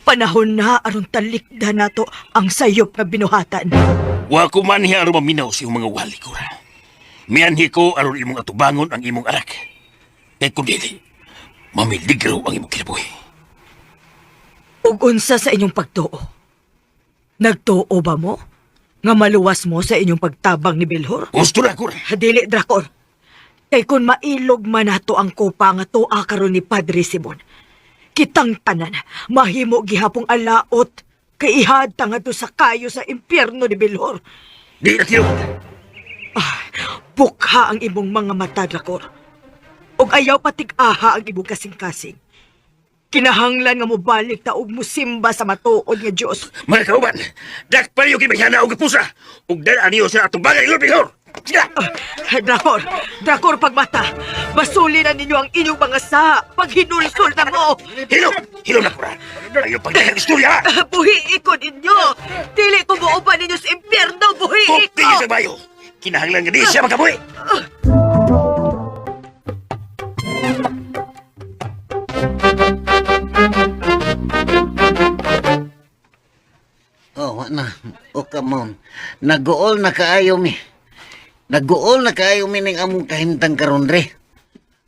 Panahon na aron talikda nato ang sayop nga binuhatan. Wa ko man hiya aron maminaw sa imong mga wali, Kura. Mianhi ko aron imong atubangon ang imong anak. Kay kung dili, mamiligro ang imong kinabuhi. Ug unsa sa inyong pagtuo? Nagtuo ba mo? Nga maluwas mo sa inyong pagtabang ni Belhor? Gusto na, Kura. Dili, Drakor. Kay kung mailog man nato ang kupa nga tuwa karon ni Padre Simon, kitang tanan, mahimo gihapong alaot, kay ihad ta ngadto sa kayo sa impyerno ni Belhor. Di na tinuod. Ah, bukha ang imong mga mata, Drakor. Ug ayaw patig-aha ang imong kasing-kasing. Kinahanglan nga mobalik ta og musimba sa matuod nga Dios. Mga kauban, dakpan niyo kay og pusa. Ug dala niyo sa atong bagay, Lord Bilhor. Sige! Ah, Drakor, Drakor pagmata. Basuli na ninyo ang inyong mga sa paghinulsol na mo. Hilom! Hilom na, Kura. Ayaw pagdagang istorya, ha? Ah, buhi ko ninyo. Dili ko muuban ninyo sa impyerno, buhi Pupti ko. sa bayo. Kinahanglan nga di siya makabuhi. Oh, wa na. Oh, come on. Naguol na kaayo mi. Naguol na kaayo mi ning among kahimtang karon re.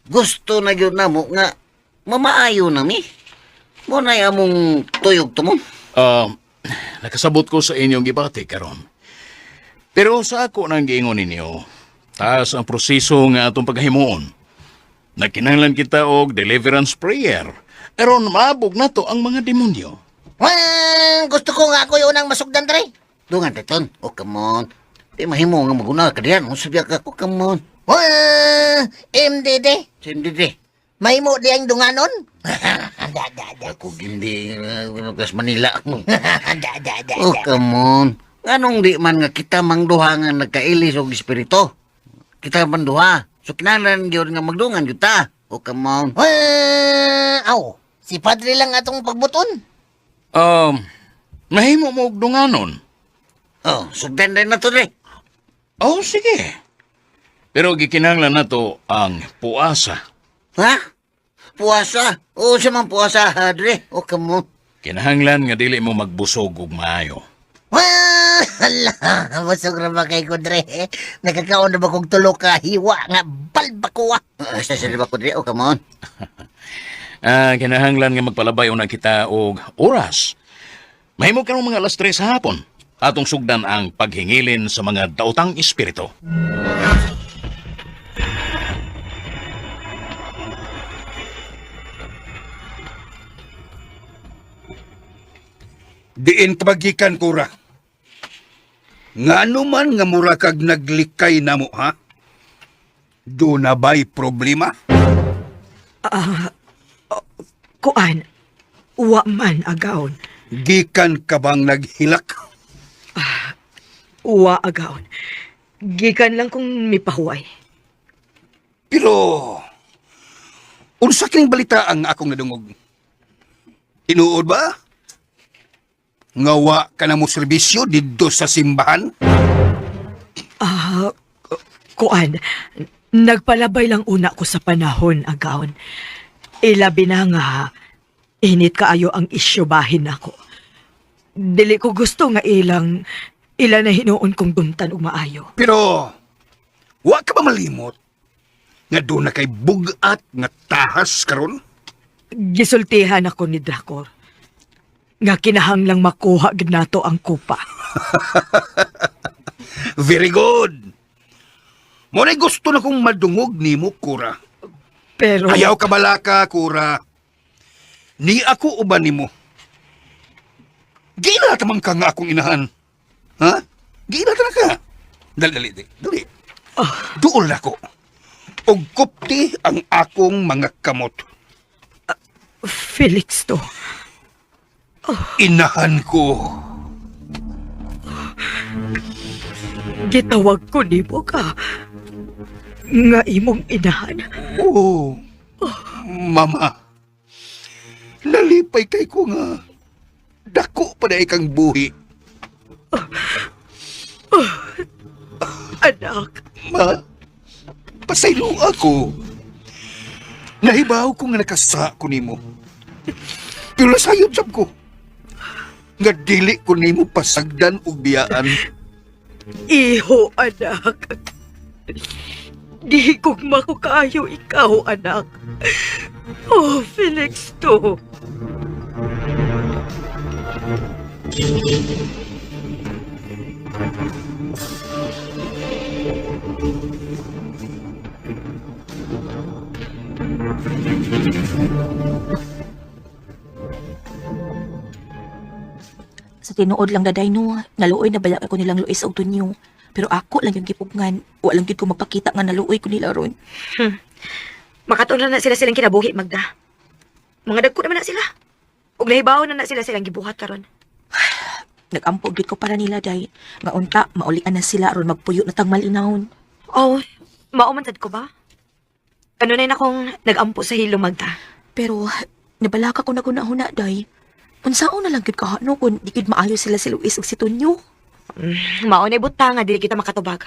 Gusto na gyud namo nga mamaayo na mi. Mo na among tuyog tumong. Nakasabot ko sa inyong gibati karon. Pero sa ako nang giingon ninyo, taas ang proseso nga atong paghimuon. Nagkinahanglan kita og deliverance prayer. Aron maabog nato ang mga demonyo. Wah, gusto ko nga ako yung unang masugdan, Dre. Dungan teton. Oh, come on. Di mahimo nga maguna ka diyan. Unsa biya ka? Oh, come on. Wah, MDD. Sa MDD. Mahimo di ang dunganon? Da, da, da. Ako gindi uh, Manila. Da, da, da, Oh, da. come on. Nganong di man nga kita mang duha nga nagkailis og espiritu? Kita man duha. So kinahanglan gyud nga magdungan gyud ta. Oh, come on. Wah, aw, si Padre lang atong pagbuton. Mahimo mo og dunganon. Oh, sugdan din na to dre. Oh, sige. Pero gikinahanglan nato ang puasa. Ha? Puasa? Oo, siya man puasa, ha, dre. Oh, come on. Kinahanglan nga dili mo magbusog og maayo. Wah, ala, busog ra ba kay ko, Dre? Nakakaon na ba kong tulo ka hiwa nga balbakuwa? Ah, sa ba ko dre? Oh, come on. Ah, kinahanglan nga magpalabay una kita og oras. Mahimo karong mga alas 3 sa hapon. Atong sugdan ang paghingilin sa mga daotang espiritu. Diin kabagikan, Kura. Ngano man nga mura kag naglikay namo, ha? Do na ba'y problema? Kuan, wa man agaon. Gikan ka bang naghilak? Wa agaon. Gikan lang kung mipahuway. Pero, unsa kining balita ang akong nadungog? Tinuod ba? Nga wa ka na mo serbisyo didto sa simbahan? Ah, kuan, nagpalabay lang una ko sa panahon, agaon. Ilabi na nga, init kaayo ang isyubahin nako. Dili ko gusto nga ilang, ila na hinuon kong dumtan og maayo. Pero, wa ka ba malimot? Nga doon na kay bugat nga tahas karon? Gisultihan ako ni Drakor. Nga kinahanglang makuha gid nato ang kupa. Very good. Mo na gusto na kong madungog nimo, Kura. Pero Ayaw ka balaka, Kura. Ni ako uban nimo. Gila tamang ka nga akong inahan. Ha? Gila ta na ka. Dali, dali, dali. Dali. Duol na ko. Og kupti ang akong mga kamot. Felix to. Inahan ko. Gitawag ko nimo ka nga imong inahan. Oo. Mama. Nalipay kay ko nga. Dako pa na ikang buhi. Anak, Ma, pasaylo ako. Nahibaw ko nga nakasa ko nimo. Pero nasayod sab ko. Nga dili ko nimo pasagdan og biyaan. Iho, anak. Di kong makukayo ikaw, anak. Oh, Felix to. Sa tinuod lang daday no, naluoy na bala ko nilang Luis og Tunyo. Pero ako lang yung gipugngan, wa lang gid ko magpakita nga naluoy ko nila ron. Makatuon na na sila silang kinabuhi, Magda. Mga dagko naman na sila. Ug nahibaw na na sila silang gibuhat karon. Nagampo gid ko para nila day. Nga unta maulian na sila aron magpuyo na tang malinawon. Oh, mao man sad ko ba? Kanunay na akong nagampo sa hilo, Magda. Pero nabalaka ko na huna day. Unsaon na lang gid ka no kun di gid maayo sila si Luis ug si Tunyo. Mao na buta nga dili kita makatubag.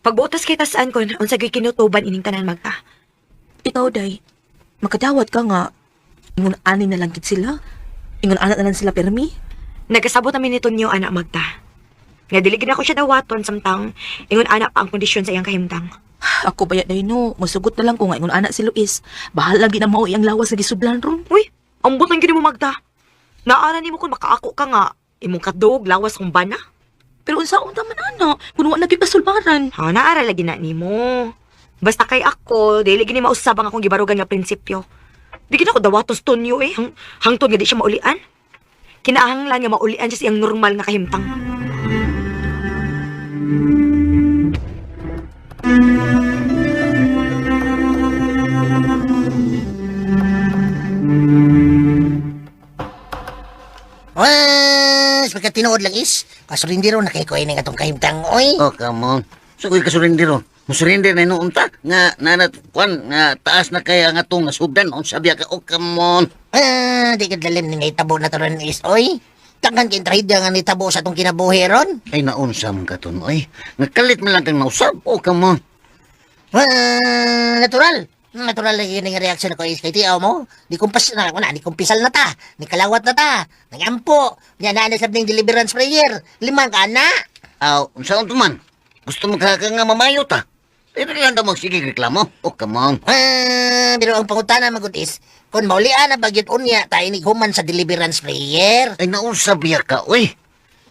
Pagbuotas kay tasaan kon unsa gyud kinutuban ining tanan, Magda. Ikaw day, makadawat ka nga ingon ani na lang gid sila. Ingon ana na lang sila permi. Nagkasabot namin ni Tonyo anak Magda. Nga dili gid ako siya dawaton samtang ingon ana pa ang kondisyon sa iyang kahimtang. Ako ba day no, musugot na lang ko nga ingon ana si Luis. Bahala gid na mao iyang lawas nga gisudlan ron. Uy, ambot lang gid mo Magda. Naara nimo kun makaako ka nga imong kadog lawas kung bana. Pero unsaon ta man ana kun wa na gyud kasulbaran. Ha, naara lagi na nimo. Basta kay ako, dili gini mausab ang akong gibarugan nga prinsipyo. Di gid ako dawaton sa Tonyo eh. Hangtod nga di siya maulian. Kinahanglan nga maulian siya sa iyang normal nga kahimtang. Was, pagka tinuod lang is, kasurindiro na kay ko ini atong kahimtang, oy. Oh, come on. So, kuy kasurindiro. Musurrender na noon ta. Nga, nanat, kwan, nga, taas na kaya nga itong nasugdan. Unsa biya ka, oh, come on. Ah, di ka dalim ni nahitabo na to ron is, oy. Tangkan kay trahedya nga nitabo sa atong kinabuhi ron. Ay, naunsam ka ton, oy. Nga kalit man lang kang nausab. Oh, come on. Ah, natural. Natural lagi yung reaksyon ko is kay tiyaw mo. Di kumpas na, wala, di kumpisal na ta. Ni kalawat na ta. Nagampo. Nya na na sabning deliverance prayer. Limang ka na. Aw, unsa unto man? Gusto mo ka nga mamayo ta? Pero lang daw magsige reklamo. Oh, come on. Ah, pero ang pangutana magud is, kung maulian na bagyot unya, tayo ni human sa deliverance prayer. Ay, nausab biya ka, oy.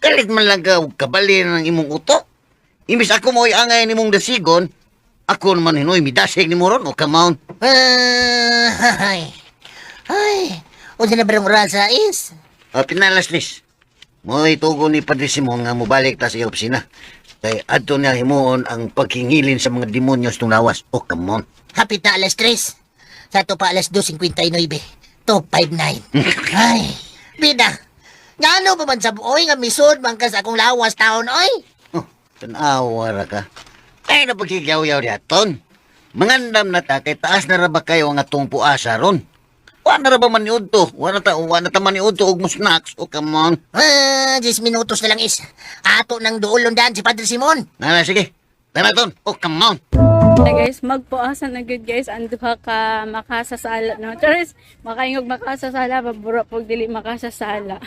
Kalit man lang ka, og kabali ng imong utok. Imbis ako mo'y angay nimong dasigon, ako naman hinoy, midasig ni mo ron. Oh, come on. Ah, ay. Ay, unsa na barang orasa is? Ah, pinalas nis. Mo'y tugon ni Padre Simon nga mobalik ta sa iyang opisina. Kay adto niya himuon ang paghingilin sa mga demonyo sa lawas. Oh, come on. Hapit na alas 3. Sa ato pa alas 2:59. 2:59. Ay, bida. Ngano pa man sa buoy nga misod man ka sa akong lawas taon oy? Oh, tanawa ra ka. Ay, napagkigaw-yaw diaton. Mangandam na ta, kay taas na ra ba kayo ang atong puasa ron? Wa na ra ba man niudto? Wa na ta man niudto og mo snacks? Oh, come on. Ah, 10 minutos na lang is. Ato nang duolon daan si Padre Simon. Nana, sige. Tara ton. Oh, come on. Na guys, magpuasan na good guys ang duha ka makasasala no. Charis, makaingog makasasala paburo pag dili makasasala.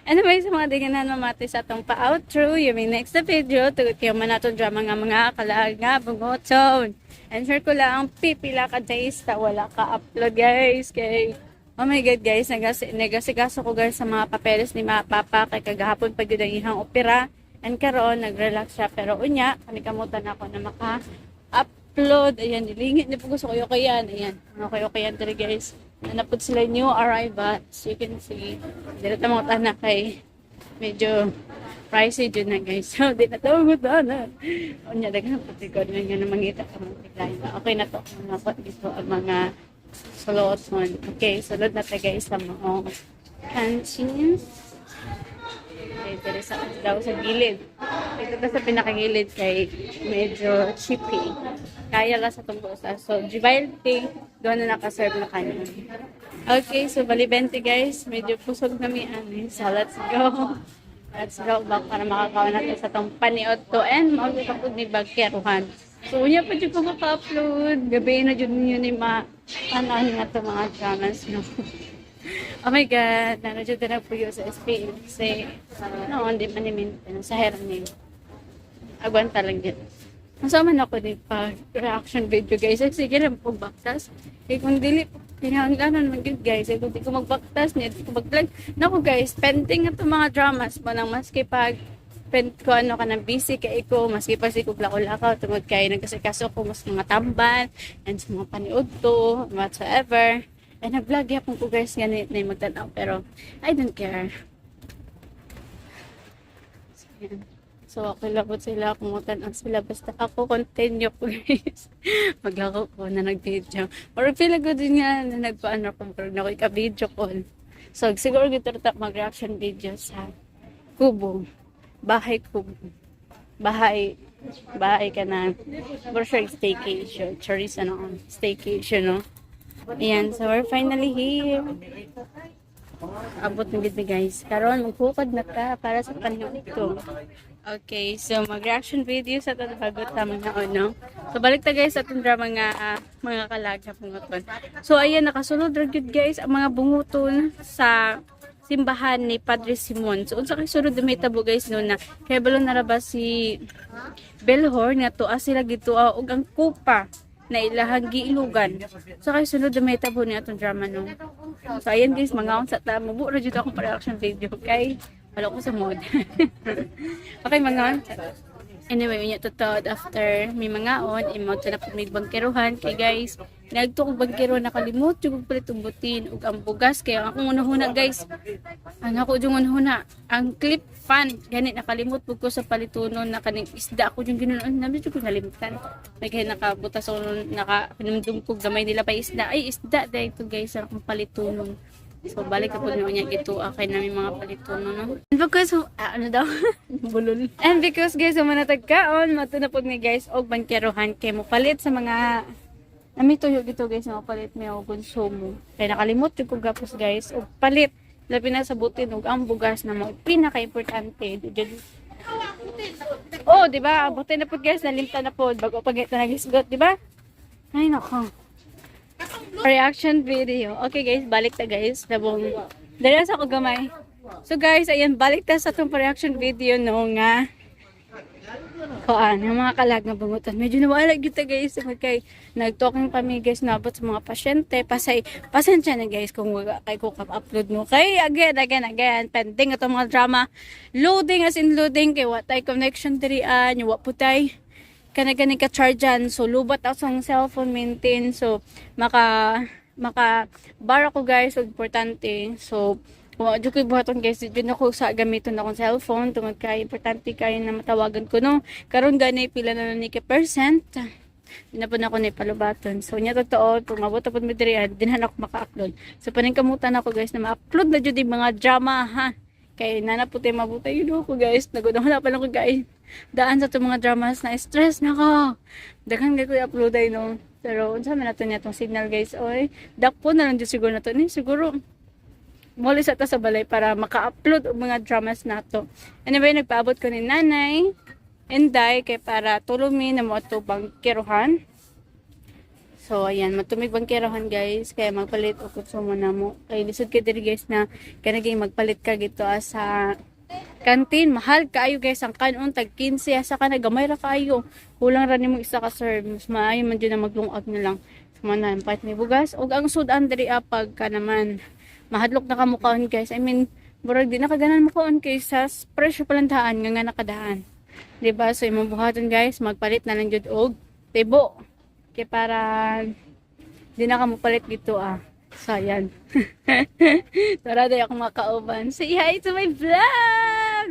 Anyway, sa mga di ganahan mamati sa atong pa-outro, you may next na video, tugod kayo man nato drama nga mga kalaag nga bungoton. And share ko lang ang pipila ka days ta wala ka upload guys kay oh my God guys, nagasikaso ko guys sa mga papeles ni mga papa kay kagahapon pag yun ang ihang opera. And karon nag-relax siya pero unya kanikamutan ako na maka up Upload. Ayan, ilingit ni po ko sa kayo-kayan. Ayan, mga kayo-kayan diri, guys. Nanapod sila new arrivals. You can see. Dili ta mga tanak kay medyo pricey dyan na, guys. So, di na tawag mo na. Unya, daghan pati ko nga nga mangita ka mga tiglain. Okay na to. Mga kot dito ang mga suluton. Okay, sulod na ta, guys, sa mga canteens. Okay, diri sa daw sa gilid. Dito ta sa pinakagilid kay medyo cheapy. Kaya lang sa itong bulsa. So, Gibalti, doon na nakaserve na kanin. Okay, so bali 20, guys. Medyo pusog na mi ani. So, let's go. Let's go back para makakaon natin sa tong paniot to and mao ka pud ni bagkeruhan. So, unya pa jud ko maka-upload. Gabi na jud ninyo ni ma ano nga to mga dramas, no. Oh my God, nano jud na puyo sa SPMC. No, hindi man ni maintain sa ni. Agwanta lang din. Unsa man ako ni pag reaction video, guys. Ay, sige lang po baktas. Kay kung dili kinahanglanon man gyud, guys. Ay, kung di ko magbaktas niya, di ko mag-vlog. Naku guys, pending ato mga dramas mo nang maski pag pen ko ano ka ng busy kay ko, maski pa si kog lakaw-lakaw tungod kay nagkasikaso ko mas mga tambal and sa mga paniud to whatsoever. And nag-vlog yapon ko, guys, nga ni magtanaw, pero I don't care. So, yan. So, okay lang po sila kung ang sila. Basta ako, continue ko, guys. Maglako ko na nag-video. Or feel ko din nga na nagpaano ko. Pero na ko ka-video call. So, siguro gito ta mag-reaction video sa kubo. Bahay kubo. Bahay. Bahay ka na. Brochure staycation. Charis, ano, staycation, no? Ayan, so we're finally here. Abot na gid mi, guys. Karon maghukad na ta para sa panahon ito. Okay, so mag-reaction video sa atong bago ta mga ano. So balik ta, guys, sa atong drama nga mga kalaga bunguton. So ayan, nakasunod ra gyud, guys, ang mga bunguton sa simbahan ni Padre Simon. So unsa kay sunod na mahitabo, guys, no, na kay balo na ra ba si Belhor nga tuwa sila gitua og ang kupa na ilahang giilugan. So kay sunod na mahitabo ni atong drama, no. So ayan guys, mga unsa ta mubo ra jud akong reaction video kay wala ko sa mood. Okay, mga unsa. Anyway, unya totoo after may mga on, imo to na pud may bangkeruhan kay guys. Nagto kog bangkero, nakalimot jud kog palit og butin ug ang bugas kay ang akong unahuna, guys. Ang ako jud unahuna, ang clip fan gani nakalimot pud ko sa palitunon na kaning isda ako yung ginunon namin jud ko nalimtan. May kay nakabutas ako naka pinumdum ko gamay nila pa isda. Ay, isda dahil to, guys, ang akong palitunon. So, balik ka po niya ito kay namin mga palitunon, no? And because, ano daw? Bulol. And because, guys, umanatag kaon, mato na po ni, guys, og bangkerohan kay mo palit sa mga nami tuyo gito, guys, mo palit may og konsumo. Kay nakalimot jud ko gapos, guys, og palit labi na sa butin ug ang bugas na mo pinaka-importante. Jud. Oh, di ba? Buti na po, guys, nalimtan na po bago pa gito nagisgot, di ba? Ay nako. Reaction video. Okay guys, balik ta, guys. Labong. Dali sa ako gamay. So guys, ayan, balik ta sa itong reaction video no nga. Kuan, yung mga kalag nga bungutan. Medyo nawala gyud ta, guys. Kay nag-talking pa mi, guys, nabot sa mga pasyente. Pasay, pasensya na, guys, kung wala kay ko upload mo. Kay again, again, again, pending itong mga drama. Loading as in loading kay wa tay connection diri an, wa putay kana gani ka chargean, so lubat ako sa cellphone maintain, so maka maka bar ako, guys. So importante, so kung adyo ko'y buhaton, guys, di jud ako sa gamiton akong cellphone tungod kay importante kayo na matawagan ko, no. Karon gani pila na ni ka percent, di na po na ako ni palubaton. So nya totoo kung mabot pod mi diri, dinhan ako maka-upload. So paningkamutan ako, guys, na ma-upload na jud yung mga drama ha, kay nana po tayo mabutay yun ako, guys. Nagunahan pa lang ko, guys, daan sa itong mga dramas na stress na ko. Daghan kay ko i-upload ay, no. Pero unsa man nato niya tong signal, guys, oy. Dakpo na lang jud siguro na to ni siguro. Muli sa ta sa balay para maka-upload og mga dramas nato. Anyway, nagpaabot ko ni Nanay Inday kay para tulumi na mo ato bangkerohan. So, ayan, matumig bangkerohan, guys, kaya magpalit og konsumo na mo. Kay lisod kay diri, guys, na kanaging magpalit ka gito sa kantin, mahal kaayo, guys, ang kanon tag 15 asa ka na gamay ra kaayo. Kulang ra nimo isa ka serve, mas maayo man jud na maglungag na lang. So man palit may bugas ug ang sudan diri pag ka naman mahadlok na ka mukaon, guys. I mean, murag di na ka ganan mukaon kay sa presyo palantaan nga nga nakadaan. Di ba? So imong buhaton, guys, magpalit na lang jud og tibo. Kaya para di na ka palit dito ah. So, ayan. Tara, day ako makauban. Say hi to my vlog!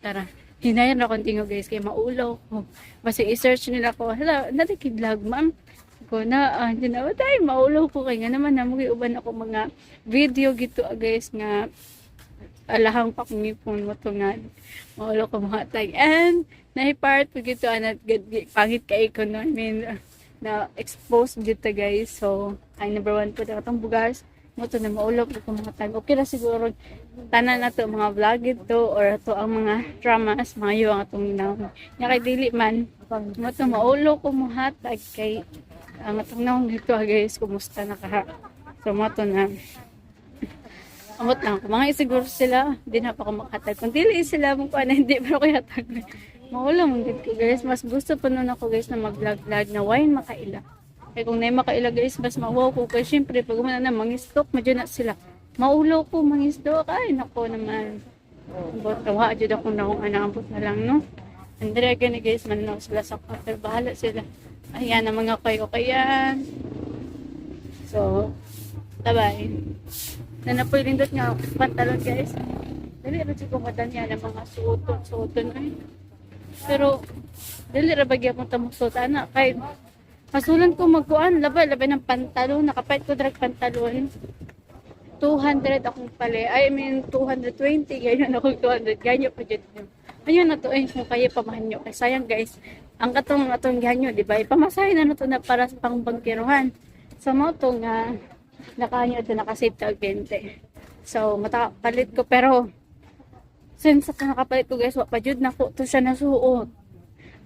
Tara. Hinayan na akong tingog, guys, kaya maulaw ko. Basta i-search nila ko, "Hello, natiki vlog, ma'am." Ko na, ah, hindi na tayo, maulaw ko kay nga naman na uban ako mga video gito ah, guys, nga alahang pakungipon mo to nga maulaw ko mga tag and naipart po gito anat pangit kay ko, no? I mean, na expose dito, guys. So ay, number one po na katong bugas mo to na maulaw po ko mga tag. Okay ra siguro tanan na to mga vlog ito or ato ang mga dramas, maayo ang atong nawong nya kay dili man mo to maulo ko mohatag kay ang atong nawong dito ah, guys, kumusta na ka? So mo to na amot lang ko mga siguro sila di na pa ako makatag. Kung dili sila mo kuan, hindi pero ko hatag, maulo man gid ko, guys. Mas gusto pa nun ako, guys, na mag vlog vlog na wine makaila kay kung na makaila, guys, mas mawaw ko kay syempre pag umana na mangistok medyo na sila, maulo ko mangistok. Ay nako naman. Ambot wa jud ako naong ana, ambot na lang, no? Andre gani, guys, man sila sa pero bahala sila. Ayan ang mga kayo kayan. So bye bye na napoy lindot nga pantalon, guys. Dali ra jud ko madanya ng mga suoton suoton ay, pero dali ra ba gyapon ta mosuot ana kay masulan ko magkuan labay labay ng pantalon. Nakapalit ko drag pantalon, 200 akong pali. I mean, 220. Ganyan akong 200. Ganyo pa dyan nyo. Ayun na to eh. Kung kaya pamahan nyo. Kay sayang, guys. Ang katong atong ganyo, di ba? Ipamasahe na na to na para sa pangbangkiruhan. So, mo to nga nakaanyo ito, nakasave tag 20. So, mata palit ko. Pero, since ako nakapalit ko, guys, wa pa jud na ko to siya nasuot.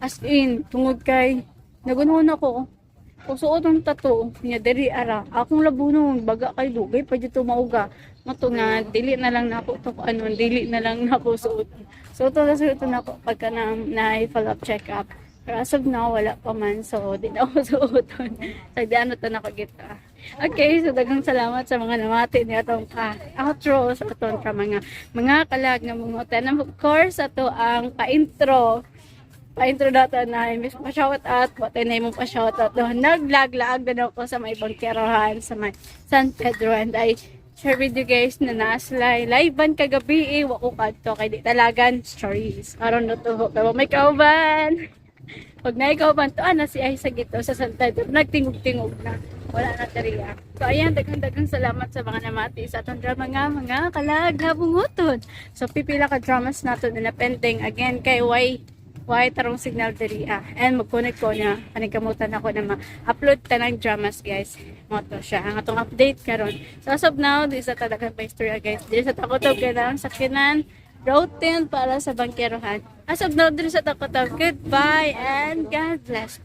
As in, tungod kay, nagunhon ako, kung suot ng tato, niya diri ara, akong labunon, baga kay dugay pa dito mauga. Mato nga, dili na lang nako to, ano, dili na lang nako suot. Suot na suot na ako pagka na follow up check up. Pero as of now, wala pa man. So, di na ako suoton. So, di ano to na ko kita. Okay, so daghang salamat sa mga namati ni atong ka outro sa atong ka mga kalag nga mga. And of course, ato ang pa-intro pa-intro nato na miss pa shout out po na imong pa shout out do naglaglaag na ako sa may bangkerohan sa may San Pedro. And I share with you guys na naaslay live band kagabi eh wa ko kadto kay di talagan stories aron no to pero may kauban. Pag na kauban to ana si ay sa gito sa San Pedro, nagtingog-tingog na wala na dariya. So ayan, daghang-daghang salamat sa mga namati sa atong drama nga mga kalag nga bunguton. So pipila ka dramas nato na pending again kay why tarong signal diri ah. And mag-connect ko na panigkamutan ako na ma-upload tanang dramas, guys. Mo to siya ang atong update karon. So as of now, di sa talagang pa istorya, guys. Diri sa Takotob kay ang sakyanan route para sa bangkerohan. As of now, diri sa Takotob. Goodbye and God bless.